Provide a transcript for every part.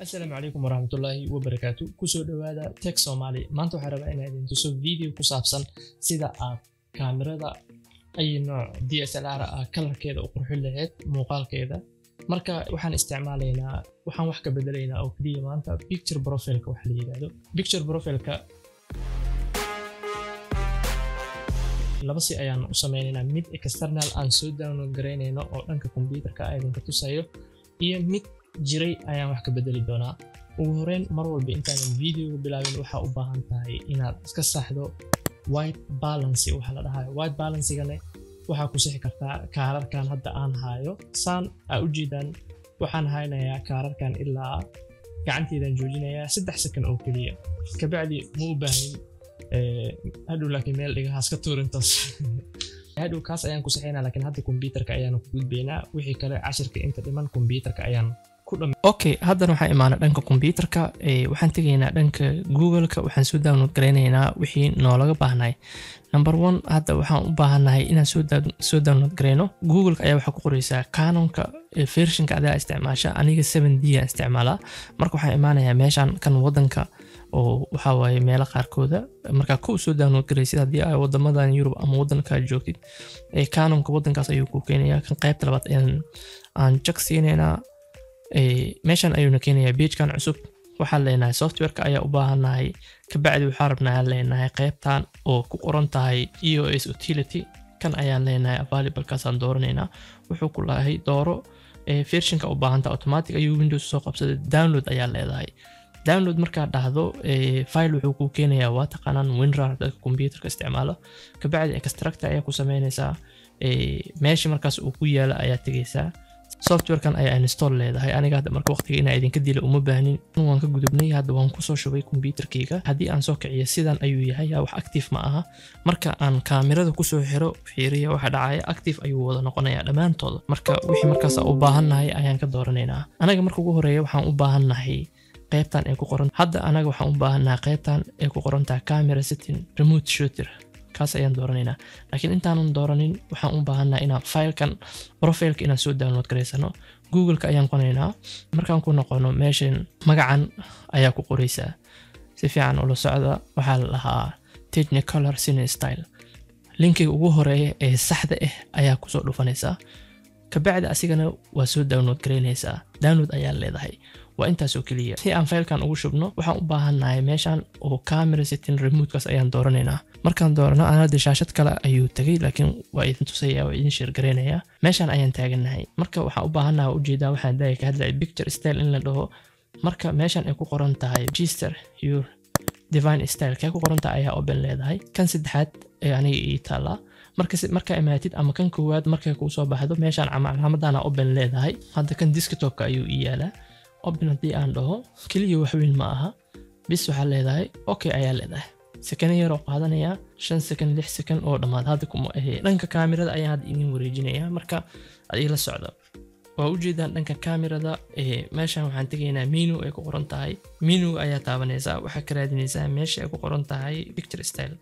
Asalaamu calaykum waraxmatullaahi wabarakaatu. Kusoo dhawaada Tech Somali. Maanta waxaan rabaa inaan idin tuso video ku saabsan sida aad kaamirada ay nooc DSLR ah kalarkeeda u qurxin lahayd muuqaalkeeda. Marka waxaan isticmaalaynaa, waxaan wax ka bedelaynaa oo keliya maanta picture profile-ka wax la yiraahdo. Picture profile-ka laba si ayaan u sameynaynaa: mid external aan soo download garaynayno oo dhanka computerka aan idinka tusayo, iyo mid jiray ayaan wax ka bedeli doonaa. Ugu horeyn, mar walba intaanan videoga bilaabin waxaa u baahan tahay inaad iska saxdo white balance. Waxa la dhahayo white balancegane waxaa ku sixi kartaa kaararkan hadda aan hayo. Saan aa ujeedaan, waxaan haynayaa kaararkan ilaa gacanteydaan joojinayaa 3 second oo keliya. Kabacdi ma u baahnin hadhow, laakiin meel dhigahaas ka tuurintaas hadhow kaas ayaan ku saxaynaa, laakiin hadda computerka ayaan ku gudbaynaa. Wixii kale cashirka inta dhiman computerka ayaan. Okay, haddana waxaan imaanay dhanka computerka. Waxaan tegaynaa dhanka Google-ka, waxaan soo download garaynaynaa wixii noolaga baahnay. Number one, hadda waxaan u baahannahay inaan soo download garayno. Google-ka ayaa waxaa ku qoraysaa Canonka versionka adaa isticmaasha. Aniga 7D aan isticmaalaa. Marka waxaan imaanayaa meeshan kan wadanka oo waxaa waaye meelo qaarkooda markaa ku soo download garaysid, haddii ay wadamadan Yurub ama wadanka joogtid, Canonka wadankaas ayuu ku keenayaa. Kan qaybta labaad ayaan aan jag siinaynaa. Meeshan ayuuna keenayaa pagekan cusub. Waxaan leenahay softwareka ayaa u baahannahay. Kabacdi waxaa rabnaa leenahay qaybtan oo ku qoran tahay EOS utility, kan ayaan leenahay available-kaasaan dooranaynaa. Wuxuu ku lahay dooro versionka u baahanta, automatic ayuu Windows soo qabsaday. Download ayaa leedahay. Download markaad dhahdo, file wuxuu kuu keenayaa, waa taqaanaan WinRAR dadka computerka isticmaalo. Kabacdi extract ayaa ku sameynaysaa, meesha markaas uu ku yaala ayaa tegaysaa, softwarekan ayaa install leedahay. Aniga hadda marka waqtiga inaa idinka dila uma baahnin, waan ka gudubnay. Hadda waan kusoo shubay computerkayga. Haddii aan soo kiciyo, sidan ayuu yahay, wax active ma aha. Marka aan kaamirada kusoo xiro, fiiriya waxa dhacaya, active ayuu wada noqonayaa dhammaantooda. Marka wixii markaas u baahannahay ayaan ka dooranaynaa. Anaga marka ugu horeeya waxaan u baahannahay qaybtan ay ku qoran hadda, anaga waxaan u baahannahay qaybtan ay ku qoran tahay camera setting remote shooter, kaas ayaan dooranaynaa. Laakiin intaanan dooranin, waxaan u baahannahay inaan filekan profileka inaan soo download garaysano. Google-ka ayaan qonaynaa. Markaan ku noqono, meeshan magacan ayaa ku qoraysaa. Si fiican ula socda, waxaa la dhahaa Technicolor Cine Style. Linkiga ugu horeeya ee saxda ah ayaa kusoo dhufanaysaa. Kabacdi asigana waa soo download garaynaysaa, download ayaa leedahay. Waa intaas oo keliya. Si aan filekan ugu shubno, waxaan u baahannahay meeshan oo camera setting remotekaas ayaan dooranaynaa. Markaan doorano, aan hadda shaashad kale ayuu tagay, laakiin waa idin tusaya, waa idin share garaynayaa. Meeshan ayaan taagannahay. Marka waxaan u baahannahay, waa ujeedaa, waxaan daaya ka hadlaya picture style in la dhaho. Marka meeshan ay ku qoran tahay register your defined style kee ku qoran tahay ayaa open leedahay. Kan saddexaad ee aniga ii taallaa. Marka markaa imaatid ama kan koowaad markay kuu soo baxdo, meeshaan calaamadana open leedahay. Hadda kan desktopka ayuu ii yaalaa. Open haddii aan dhaho, keliya wax weyn ma aha, bis waxaa leedahay okay ayaa leedahay. Sekano yaroo qaadanaya, 5 second, 6 second oo dhammaad. Hadda kuma dhanka kaamirada ayaan hadda idin wareejinaya, marka ad ila socda. Waa ujeedaan dhanka kaamirada, meeshan waxaan tegaynaa menu ay ku qoran tahay. Menu ayaa taabanaysaa, waxaa ka raadinaysaa meesha ay ku qoran tahay picture style.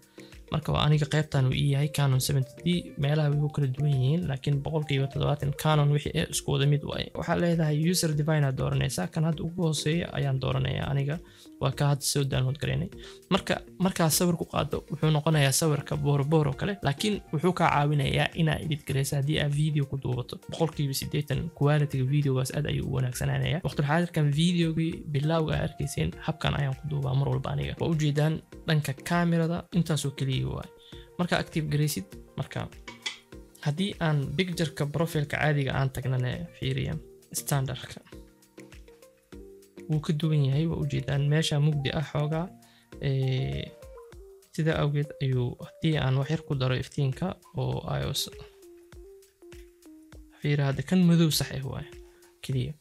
Marka waa aniga qaybtan uu ii yahay Canon 70D. Meelaha way ku kala duwan yihiin, laakiin 70% Canon wixii ee isku wada mid waaye. Waxaa leedahay user defined aad dooranaysaa. Kan hadda ugu hooseeya ayaan dooranaya aniga, waa ka hadda soo download garaynay. Marka markaa sawir ku qaado, wuxuu noqonayaa sawirka boorboor oo kale, laakiin wuxuu kaa caawinayaa inaa edit garaysa. Haddii aad video ku duubato, 80% quality-ga videogaas aad ayuu u wanaagsananaya. Waqtul xaadirkan videogii bilowga aa arkayseen, habkan ayaan ku duubaa mar walba aniga. Waa ujeedaan dhanka kaamirada, intaasoo keliya waay marka active garaysid. Marka haddii aan pictureka profileka caadiga aan tagnane, fiiriya, standardka wuu ka duwan yahay. Waa ujeedaan meesha mugdi ah xoogaa, sida awgeed ayuu haddii aan wax yar ku daro iftiinka oo ios fiiri, hadda kan madow sax ah waay keliya.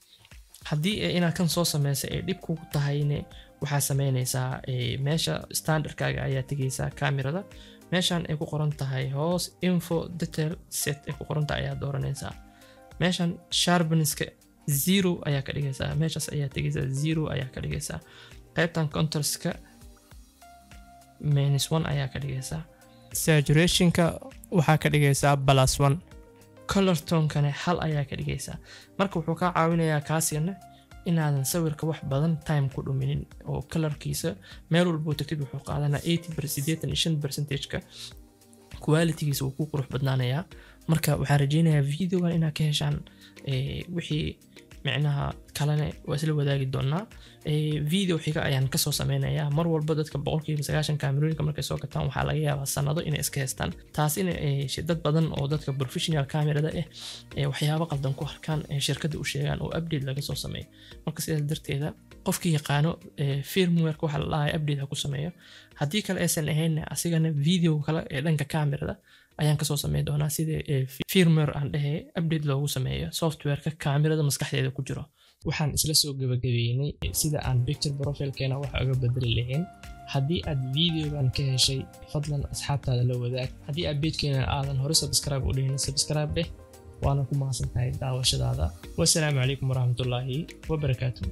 Haddii inaad kan soo sameysay ay dhib kugu tahayne, waxaa sameynaysaa meesha standardkaaga ayaa tegaysaa kamerada. Meeshan ay ku qoran tahay hoos info detail set ay ku qoran tahay ayaa dooranaysaa. Meeshan sharpnesska 0 ayaa ka dhigaysaa, meeshaas ayaa tegaysaa, 0 ayaa ka dhigaysaa. Qaybtan contrastka -1 ayaa ka dhigaysaa. Saturationka waxaa ka dhigaysaa +1. Color tonekana 1 ayaa ka dhigaysaa. Marka wuxuu kaa caawinayaa kaasina Inaadan sawirka wax badan time ku dhuminin oo colorkiisa meel walboo tagtid wuxuu qaadanaa 85 percentageka qualitygiisa wuu ku qurux badnaanayaa. Marka waxaan rajeynayaa videogan inaad ka heshaan. Wixii micnaha kalena waa isla wadaagi doonaa, video xiga ayaan kasoo sameynayaa. Mar walba dadka 90% kaamerooyinka markay soo gataan waxaa laga yaabaa sanado inay iska haystaan, taasina dad badan oo dadka professional camerada ah waxyaabo qaldan ku arkaan, shirkadda u sheegaan oo update laga soo sameeyo. Marka sidaas darteeda qofkii yaqaano firmware waxa la dhahayo update ha ku sameeyo. Haddii kale aysan ahayn, asigana video kale ee dhanka camerada ayaan kasoo sameyn doonaa, sida firmware aan dhehe update loogu sameeyo softwareka kaamirada maskaxdeeda ku jiro. Waxaan isla soo gabagabeynay sida aan picture profile-keena wax uga bedeli lahayn. Haddii aad videogan ka heshay, fadlan asxaabtaada la wadaag. Haddii aad page-keena aadan hore subscribe u dhihin, subscribe dheh. Waana ku mahadsan tahay daawashadaada. Wasalaamu calaykum waraxmatullaahi wabarakaatu.